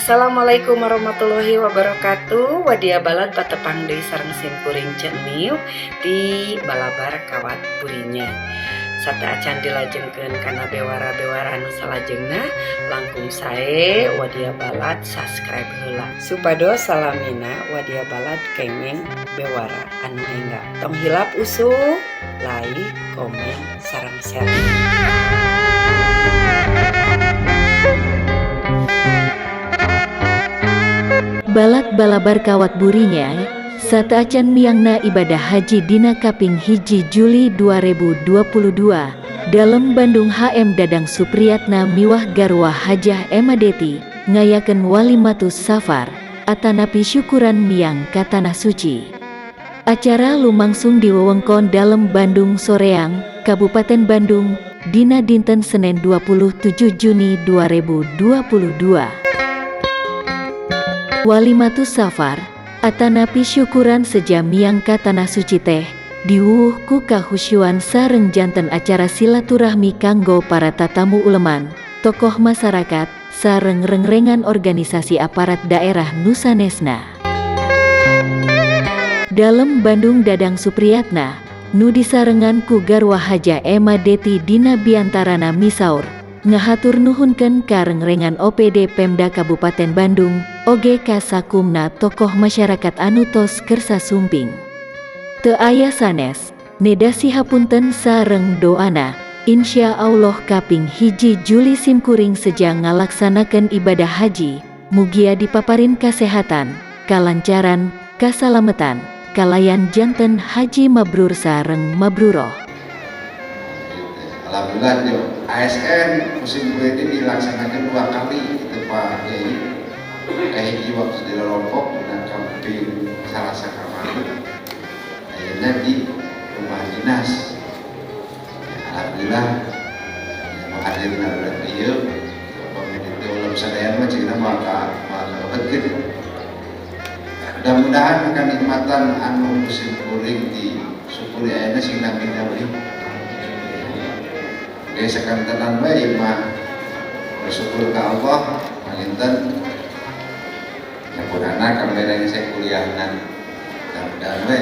Assalamualaikum warahmatullahi wabarakatuh. Wadia balad, patepang deui sareng simkuring Ceniw di Balabar Kawat Burinya. Sateuacan dilajengkeun kana bewara-bewara anu salajengna, langkung sae wadia balad subscribe heula supados salamina wadia balad kengeng bewara anu enggal. Tong hilap usul, like, komen, sareng share. Balad Balabar Kawat Burinya, sateuacan miangna ibadah haji dina kaping 1 Juli 2022, Dalem Bandung HM Dadang Supriyatna miwah garwa Hajah Emma Deti, ngayakeun walimatus safar, atanapi syukuran miang ka Tanah Suci. Acara lumangsung di wewengkon Dalem Bandung Soreang, Kabupaten Bandung, dina dinten Senin 27 Juni 2022. Walimatus safar, atanapi syukuran seja miang ka Tanah Suci teh, diwuwuh ku kahusyuan sareng janten acara silaturahmi kanggo para tatamu uleman, tokoh masyarakat, sareng rengrengan organisasi aparat daerah nu sanesna. Dalem Bandung Dadang Supriyatna, nu disarengan ku garwa Hajah Emma Deti dina biantarana misaur, ngahatur nuhunkeun ka rengrengan OPD Pemda Kabupaten Bandung, oge ka sakumna tokoh masyarakat anu tos kersa sumping. Teu aya sanes, nedasi hapunten sareng doana, insya Allah kaping 1 Juli simkuring seja ngalaksanakeun ibadah haji, mugia dipaparin kasehatan, kalancaran, kasalametan, kalayan janten haji mabrur sareng mabruroh. Alhamdulillah di ASN musim ini dilaksanakan 2 kali itu Pak Kiai. Kahiji waktu di Lompok dan camping Salasa kamari. Akhirnya di rumah dinas. Ya, alhamdulillah ya, menghadir ngarudak ieu pamit ulah sadayana mah cigana moal ka kalebetkeun. Mudah-mudahan kenikmatan anu musim kuring di syukuri ayeuna sing nami-nami. Desa sakantenan bae mah bersyukur ka Allah panginten nyempurnana kamari saya kuliahna, mudah-mudahan we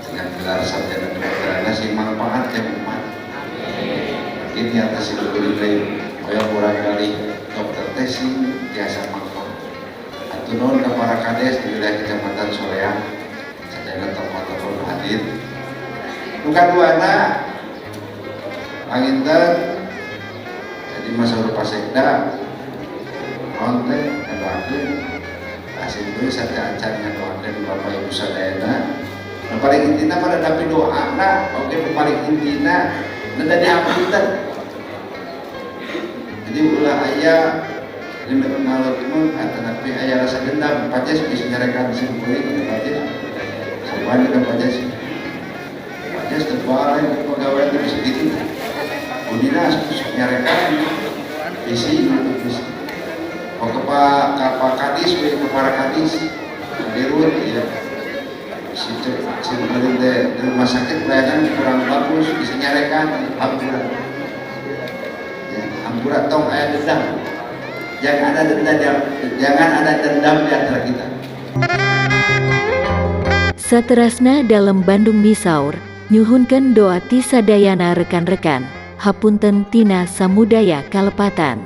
dengan gelar sarjana kedokteran sing manfaat ya umat. Mungkin di atas itu kuring kaya kurang kali dokter teh sing tiasa manfaat. Hatur nuhun ka para kades di wilayah Kecamatan Soreang, sadayana tokoh-tokoh hadir. Nu kaduana panginten jadi masa rupa sekda naon teh ngadoakeun hasil kuring sateuacan ngadoakeun Bapak Ibu sadayana. Nu paling intina mah tapi doana oge, nu paling intina neda dihapunten. Jadi ulah aya dendam ngaleukeun atanapi aya rasa dendam. Pajes bisa nyarekan sim kuring, pajes sawan ka pajes, pajes teu balik pegawai teh bisa gitu. Budina sok nyarekan bisi gitu bisi. Oh, ke Pak Kadis, we, ke para kadis, Dirut ya. Si si teh di rumah sakit pelayanan kurang bagus, bisa nyarekan hampura. Ya, hampura, tong aya dendam. Jangan ada dendam, jangan ada dendam di antara kita. Saterasna Dalem Bandung misaur, nyuhunkeun doa ti sadayana rekan-rekan, hapunten tina samudaya kalepatan.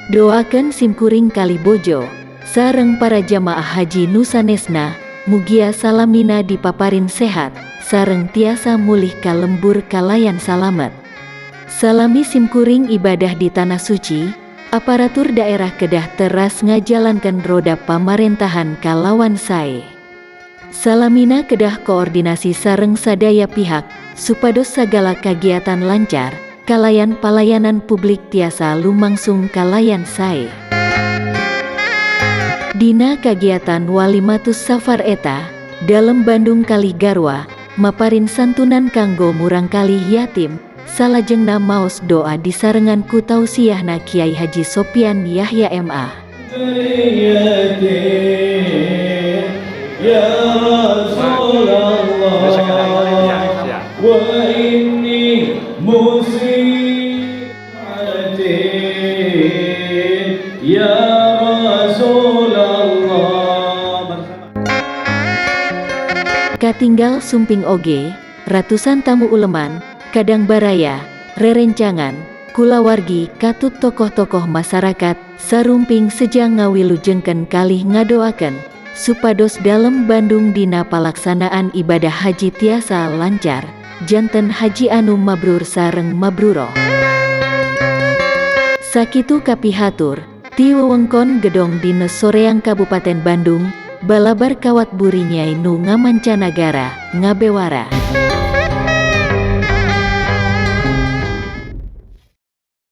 Doakeun simkuring kalih bojo, sareng para jamaah haji nu sanesna, mugia salamina dipaparin sehat, sareng tiasa mulih ka lembur kalayan salamet. Salami simkuring ibadah di Tanah Suci, aparatur daerah kedah teras ngajalankan roda pamarentahan kalawan sae. Salamina kedah koordinasi sareng sadaya pihak, supados sagala kagiatan lancar, kalayan palayanan publik tiasa lumangsung kalayan sae. Dina kagiatan walimatus safar eta, Dalem Bandung kalih garwa, maparin santunan kanggo murangkalih yatim, salajengna maos doa disarengan ku tausiahna Kiai Haji Sopian Yahya MA. Ya Rasulullah wa inni musiatin ya. Katinggal sumping oge, ratusan tamu uleman, kadang baraya, rerencangan, kulawargi katut tokoh-tokoh masyarakat, sarumping sejang ngawilujengkeun kalih ngadoakeun, supados dalem Bandung dina palaksanaan ibadah haji tiasa lancar, janten haji anu mabrur sareng mabruroh. Sakitu kapihatur, ti wewengkon Gedong Dines Soreang Kabupaten Bandung, Balabar Kawat Burinyai nu ngamancanagara, ngabewara.